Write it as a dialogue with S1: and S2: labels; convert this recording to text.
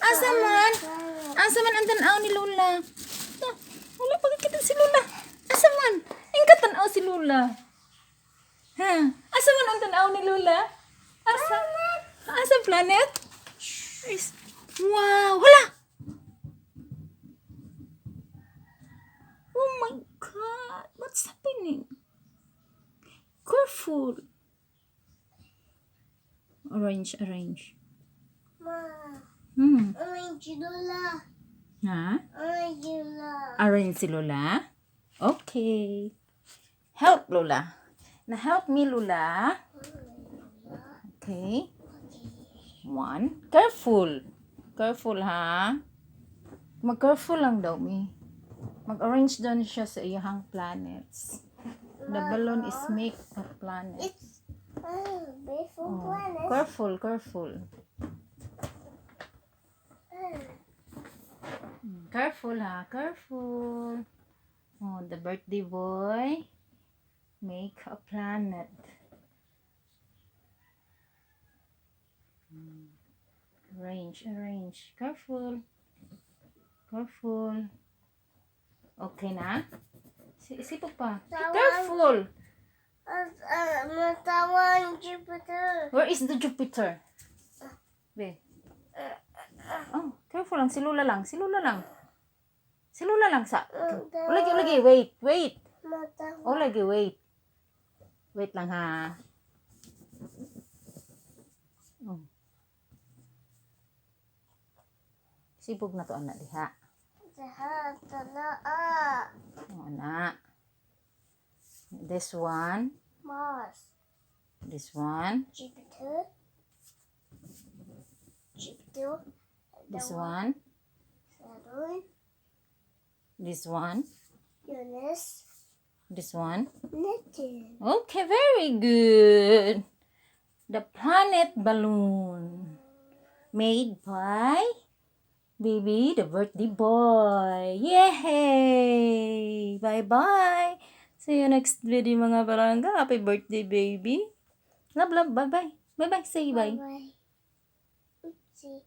S1: Asa man? Asa man ang tanaw ni Lola? Ah, wala pa kita si Lola. Asa man? Ingka tanaw si Lola. Ha? Asa man ang tanaw ni Lola? Asa? Asa planet? Wow! Hala! Oh my God! What's happening? Careful! Arrange, arrange.
S2: Ma. Orange Lola.
S1: Ha?
S2: Orange Lola.
S1: Arrange si Lola? Okay. Help, Lola. Na help me, Lola. Okay. One. Careful. Careful, ha? Mag-careful lang daw, mi. Mag-arrange doon siya sa iyahang planets. The balloon is make of planets.
S2: It's beautiful
S1: Oh,
S2: planet.
S1: careful, careful. Careful, ha? Careful. Oh, the birthday boy make a planet. Arrange, arrange. Careful. Careful. Okay na? Sipog pa. Careful!
S2: Matawan Jupiter.
S1: Where is the Jupiter? Be. Oh, careful lang. Si Lola lang. Si Lola lang. Si Lola lang sa. O, lagi, lagi. Wait, wait.
S2: Matawan.
S1: O, lagi, wait. Wait lang ha. Oh. Sibog na to, anak, diha.
S2: Diha, talaa.
S1: Oh, anak. This one.
S2: Mars.
S1: This one.
S2: Jupiter. Jupiter.
S1: This one.
S2: Saturn.
S1: This one.
S2: Uranus.
S1: This one.
S2: Neptune.
S1: Okay, very good. The planet balloon made by baby the birthday boy. Yay! Bye-bye. See you next video, mga palangga. Happy birthday, baby. Love, love. Bye-bye. Bye-bye. Say bye.
S2: Bye. Oopsie.